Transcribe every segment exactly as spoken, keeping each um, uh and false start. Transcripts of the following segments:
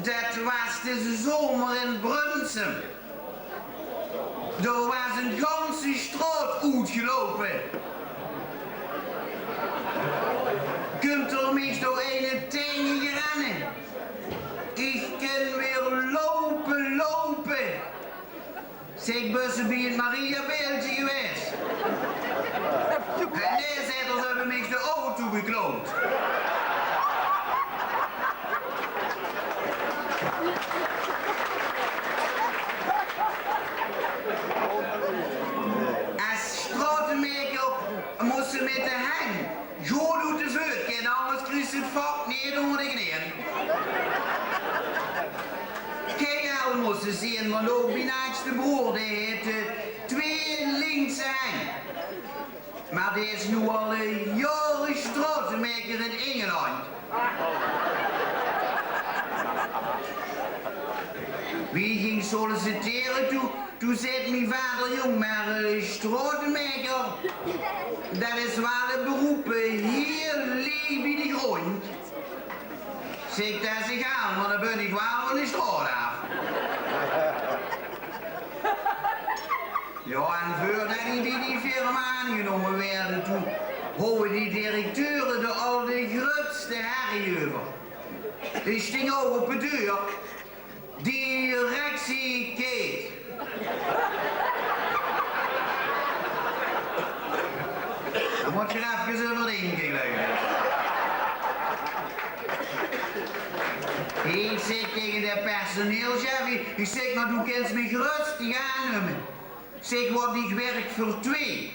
Det waas deze zomer in Brunssum. Dao waas ein ganse straot oetgeloupe. Kump d'r mich dao eine taenge gerenne. Ich kin weer loupe, loupe. Zèk: "Bös se bie 't Mariabeeldje gewaes?" "Nae," zaet 'r, "ze höbbe mich de auto geklaud." Es straotemaeker mós se mit de henj good oet de veut kinne, angers kriegs se 't vak neet ónger de kneeën. Kiek, al mós se zeen, want ouch mien aadste broor, dae haet, eh, twee linkse henj. Mer dae is noe al, eh, jaore straotemaeker in Ingeland. Wie ich ging sollicitere, toe Toe zaet mien vader: "Jóng, mer, eh, straotemaeker, det is waal ein beroep, eh, hieël leeg bie de gróndj." Zèk: "Det is egaal, want dan bön ich waal van de straot aaf." Jao, en veurdet ich bie die firma aangenómme waerde, toe houwe die directeure d'r al de grötste herrie euver. Die stinge ouch op de deur. Directie Keet. Dao mót geer efkes euver dinke, geluif ich. Ich zèk taenge de personeelschef, ich zèk: "Mer doe kins mich röstig aannumme." Zèk: "Want ich wirk veur twee."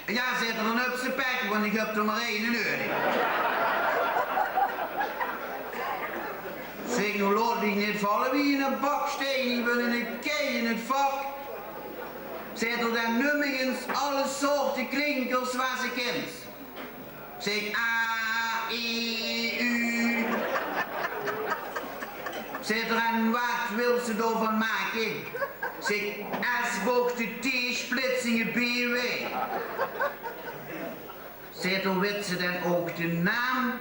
"Jao," zaet 'r, "dan höbs se pech, want ich höb d'r mer eine nudig." Zèk: "Noe laot dich neet valle wie eine bakstein, ich bön eine kei in 't vak." Zaet 'r: "Dan num mich ins alle soorte klinkers waat se kins." Zèk: "A, I, U." Zaet 'r: "En waat wils se daovan make?" Zèk: "S-bochte, T-splitsinge, B W." Zaet 'r: "Wits se dan ouch de naam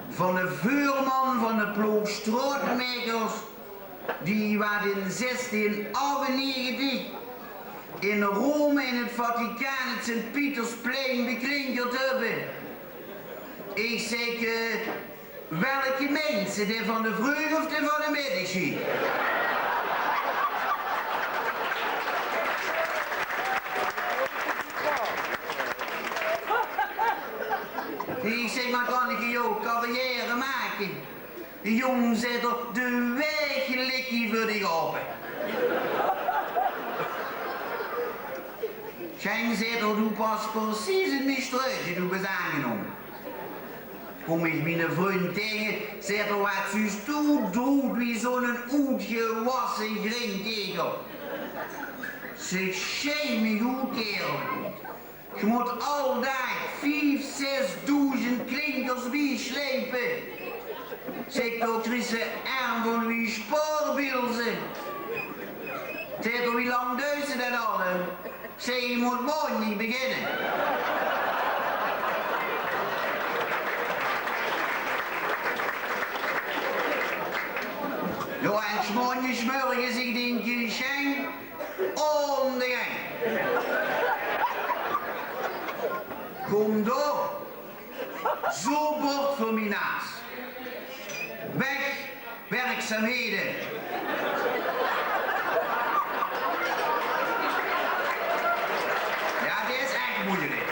van de veurman van de ploog straotemaekers, die waat in zestien achtennegentig in Rome in 't Vaticaan 't Sint-Pietersplein beklinkerd höbbe?" Ich zèk: "Eh, welke mins? Dae van de vreug of dae van de middegsjiet?" Ich zèk: "Mer kan ich hie ouch carrière make?" "Jóng," zaet 'r, "de waeg ligk hie veur dich aope." "Sjeng," zaet 'r, "doe pas percies in mien struutje, doe bös aangenómme." Kóm ich miene vrundj taenge, zaet 'r: "Waat zuus doe d'r oet wie zoe'n oetgewasse grinjkegel." Zèk: "Sjei mich oet, kaerel. Geer mót al daag vief, zesdoezend klinkers biesjleipe." Zèk: "Dao kriegs se erm van wie spaarbilze." Zaet 'r: "Wie lang duis se det al?" Zèk: "Ich mót maondig beginne." Jao, en 's maondigs mörges, ich dink: "Sjeng, aon de gang." Kóm dao. Zoe'n bord veur mien naas. Weg, werkzaamheden. Jao, det is ech meujelik.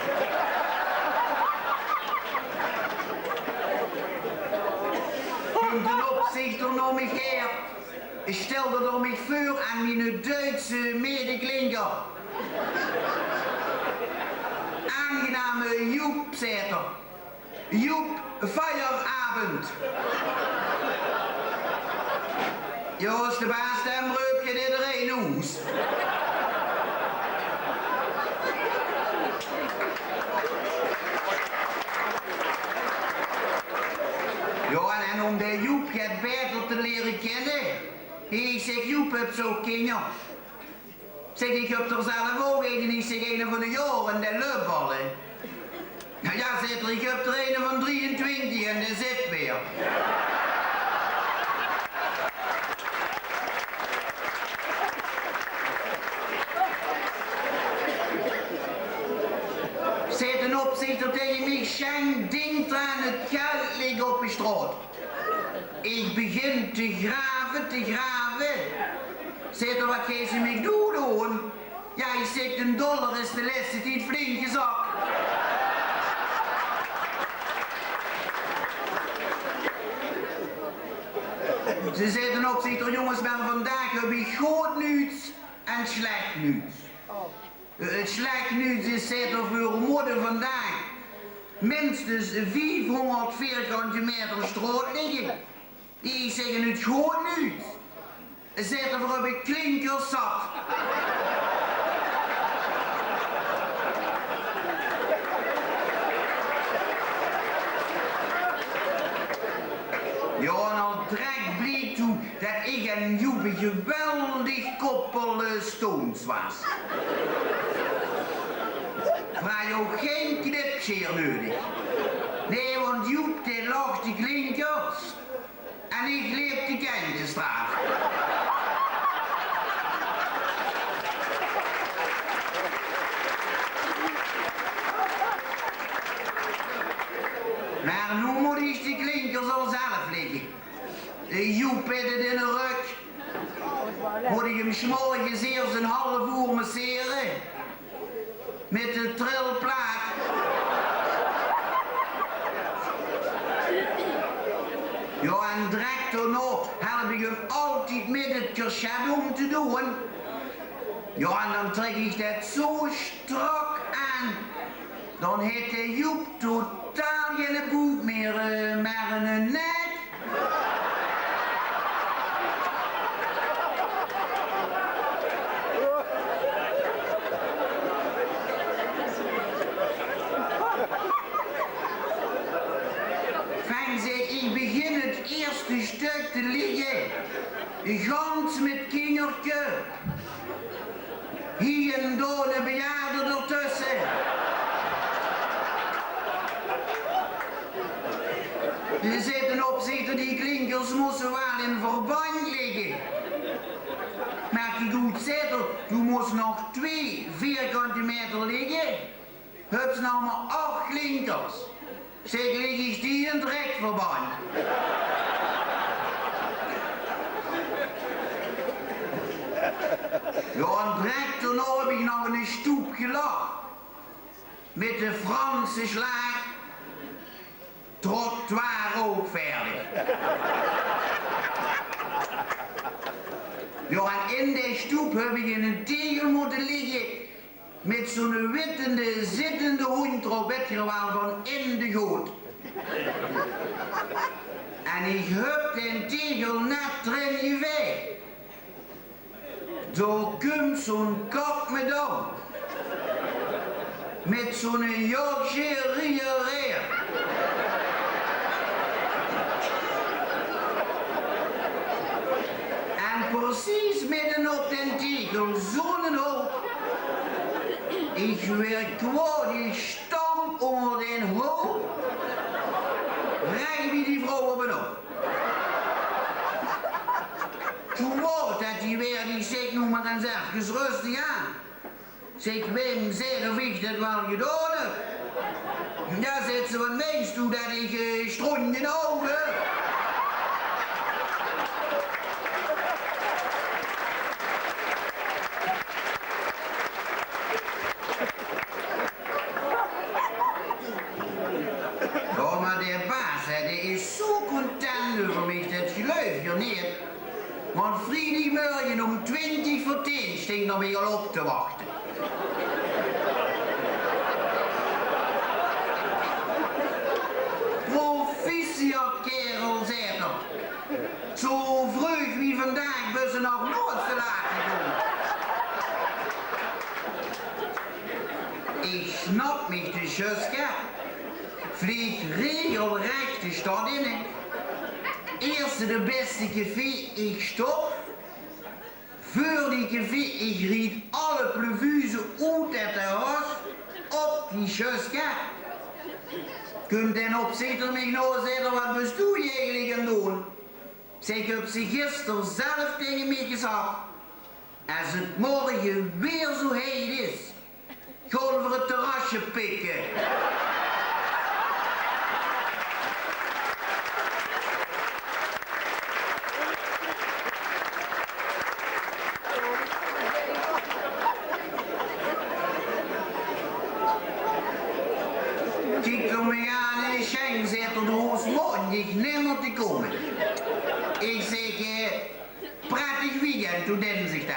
Kump d'n opzichter nao mich haer. Stèlde d'r mich veur aan miene Duitse medeklinker. "Aangename Joep," zaet 'r. "Joep, Feierabend." Jao, es de baas det röp, geit ederein nao hoes. Jao, en, en óm dae Joep get baeter te liere kinne, ich zèk: "Joep, höbs se ouch kinjer?" Zèk: "Ich höb d'r zelf ouch eine," ich zèk, "eine van e jaor en dae löp al, hè." "Jao," zaet 'r, "ich höb d'r eine van drieëntwintig en dae zit weer." Sjeng dink draan, 't geld ligk op de sjtraot. Ich begin te grave, te grave. Zaet 'r: "Waat geis se mich noe doon?" "Jao," ich zèk, "d'n dollar is de lèste tied flink gezak." Zaet d'n opziechter: "Jónges, mer vandaag höb ich good nuuts en sjlech nuuts." "Eh, sjlech nuuts is," zaet 'r, "veer mótte vandaag minstens viefhóngerd vierkante maeter sjtraot ligke." Ich zèk: "En 't good nuuts?" Zaet 'r: "Veer höbbe klinkers zat." Jao, en al drek bleek toe det ich en Joep ein geweldig koppel, eh, stones waas. Veer hawwe ouch gein knipsjeer neudig. Nae, want Joep dae lach de klinkers en ich leep de kentjes d'raaf. Mer noe mót ich de klinkers al zelf ligke. Eh, Joep haet 't in de rök. Mót ich 'm 's morges eers ein half oer massere mit de trilplaat. Jao, en drek daonao help ich 'm altied mit 't kersjet óm te doon. Jao, en dan trèk ich det zo sjtrak aan. Dan haet dae Joep totaal geine boek mier, eh, mer ein nek. Fijn, zèk, ich begin 't ierste sjtök te ligke. Gans mit kingerke. Hie en dao eine bejaarde d'rtösse. Zaet d'n opziechter: "Die klinkers mótte waal in verbandj ligke." "Mer kiek oet," zaet 'r, "doe mós nog twee vierkante maeter ligke. Höbs nog mer ach klinkers." Zèk: "Lik ich die in 't rekverbandj?" Jao, en drek daonao höb ich nog ein sjtoep gelag. Mit de Franse sjlaag: "Trottoir ouch vaerdig." Jao, en in dae sjtoep höb ich eine tegel mótte ligke. Mit zo'n wittende, zittende hóndj d'rop, wèt geer waal, van in de goot. En ich höb dae tegel net d'rin gevaegd. Dao kump zo'n kat mit aan. Mit zo'n Yorkshire Terrier. En precies midden op den tegel, zo'n hoop. Ich waer kwaod, ich stamp ónger den hoop. Rech bie die vrouw op en op. Toen waor det die weer, die zag: "Noe mer ins efkes rustig aan." Zèk: "Wae zaet of ich det waal gedaon höb?" "Jao," zaet ze, "waat meins doe, det ich, eh, sjtrónj in ouge?" Jao, mer de baas, hè, dae is zo content euver mich, det geluif geer neet. Want vriedigemörge óm twintig veur tieën sting 'r mich al op te wachte. "Proficiat, kaerel," zaet 'r. "Zo vreug wie vandaag bös se nog noeats te laat gekómme." Ich snap mich de sjöske. Vleeg regelrech de sjtad in, hè. Ieëste de bèste café, ich sjtop. Veur die café, ich ried alle plevuze oet 't terras op die sjöske. Kump den opzichter mich nao, zaet 'r: "Waat bös doe eigelik aan 't doon?" Zèk: "Höbs se gister zelf taenge mich gezag: es 't morge weer zo heit is, gaon v'r 't terrasje pikke." eh, prettig weekend, doe dins ich dan.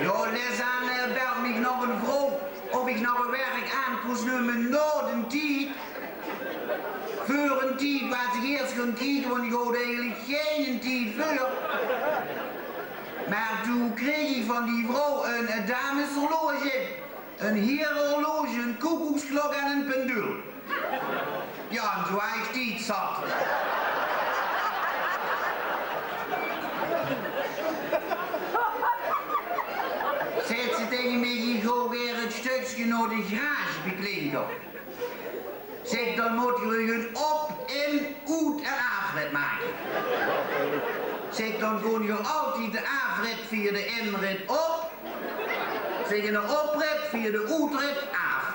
Jao, lèts aan, eh, belt mich nog ein vrouw of ich nog ein werk aan kós numme nao d'n tied. Veur d'n tied waas ich eers gaon kieke, want ich haw eigelik geinen tied veur. Mer toen kreeg ich van die vrouw ein, ein dameshorloge, ein hierehorloge, ein koekoeksklok en ein pendule. Jao, en toen waas ich tied zat. Zaet ze taenge mich: "Ich gaon weer 't stökske nao de garagebeklinker." Zèk: "Dan mót geer ein op-, in-, oet- en aafrit make." Zèk: "Dan gaon geer altied de aafrit via de inrit op." Zèk: "En de oprit via de oetrit aaf."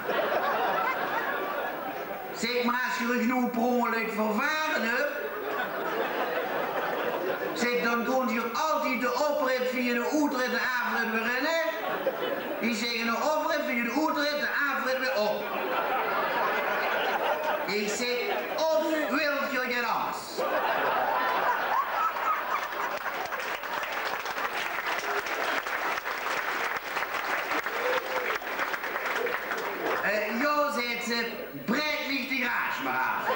Zèk: "Mer es geer uch noe per óngelök vervare höb," zèk, "dan gaon geer altied de oprit via de oetrit en de aafrit weer in, hè?" Ich zèk: "En de oprit via de oetrit, de aafrit weer op." Ich zèk: "Of wilt geer get angers?" Eh, jao, zaet ze, braek mich de garage mer aaf.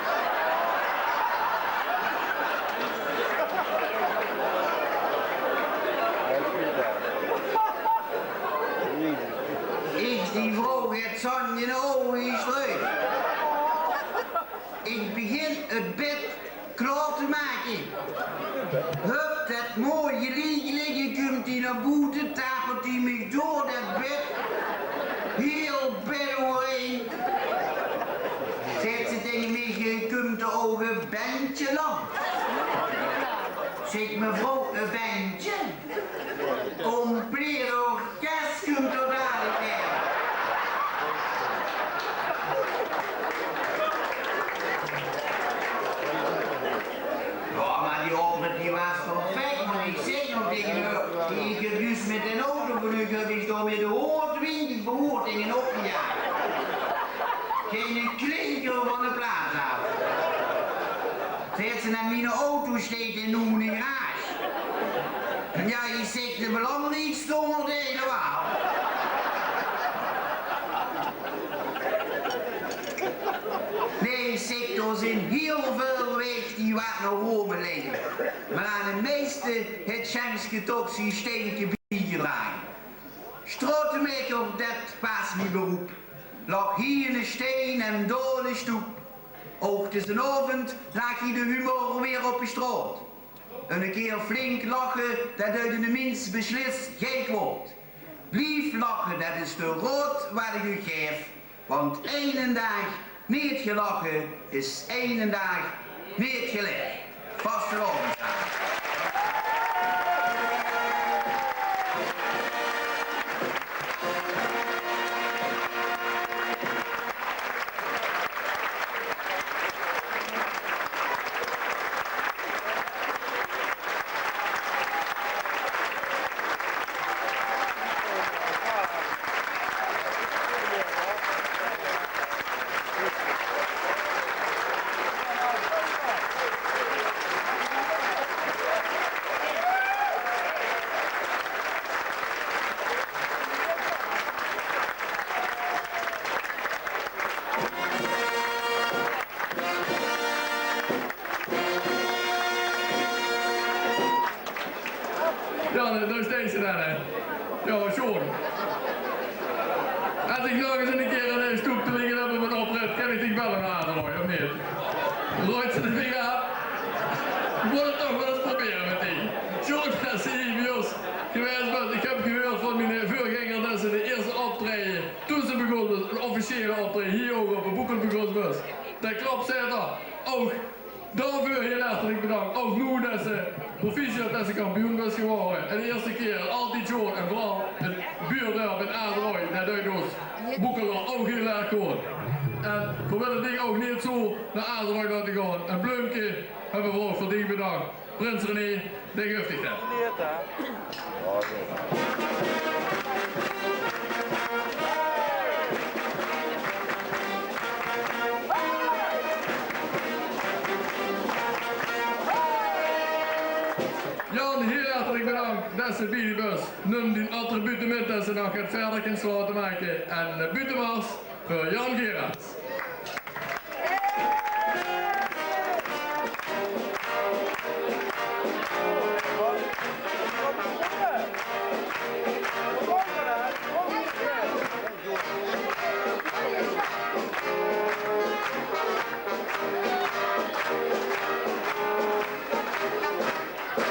Ich die vrouw get zand in de ouge, ich trök. Ich begin 't bèd klaor te make. Hup, det mooi geliek ligke, kump die nao boete, tapert die mich door det bèd. Hiel bèd euverein. Zaet ze taenge mich: "Kump d'r ouch e bendje langs?" Zèk: "Mevrouw, e bendje? Compleet orkes kump d'r dalik aan." Jao, mer die oprit die waas perfek, want ich zèk nog taenge häör: "Ich höb zjus mit d'n auto van uch, höb ich dao mit de hóngerdtwintig bewoordelingen opgejaag. Geine klinker van de plaats aaf." Zaet ze: "En miene auto steit noe in de garage." Jao, ich zèk: "De belangriekste óngerdeile waal." Nae, ich zèk, d'r zeen hiel väöl waeg die waat nao Rome leie. Mer aan de meiste haet Sjengske toch zien steintje biegedrage. Straotemeker, det waas mien beroep. Laog hie 'ne stein en dao 'ne stoep. Ouch tussenaovend laag hie de humor weer op de straot. Eine kier flink lache, det duit eine mins beslis gei kwaod. Blief lache, det is de raod waat ich uch gaef. Want eine daag neet gelache is eine daag neet gelaef. Vastelaovend same. Jao, dao steit ze dan, hè. Jao, sjoon. Es ich nog ins eine kier ein stoep te ligke höb op ein oprit, kin ich dich belle, Adelroy, of neet? Roeit ze de vinger aaf? Ich mót 't toch waal ins probere mit dich. Sjoon, det se hie bie ós gewaes bös. Ich höb gehuurd van miene veurgenger det se de ierste optraeje, toen se begós mit 't officiële optraeje, hie ouch op de boekel begós bös. Det klop, zaet 'r. Ouch daoveur hiel hartelik bedank. Ouch noe det se, proficiat det se kampioen bös gewore. En de ierste kier, altied sjoon. En veural 't buurdörp in Aderoj, det deit ós Boekeler ouch hiel erg good. En veer wille dich ouch neet zo nao Aderoj laote gaon. Ein bleumke höbbe veer ouch veur dich bedacht. Prins René, Dao guf ich det. Jan, hieël hartelik bedank. Det is de Biebus. Num dien attribuut mit es se nog get verder kins laote make. En, eh, buuttemars veur Jan Gerards.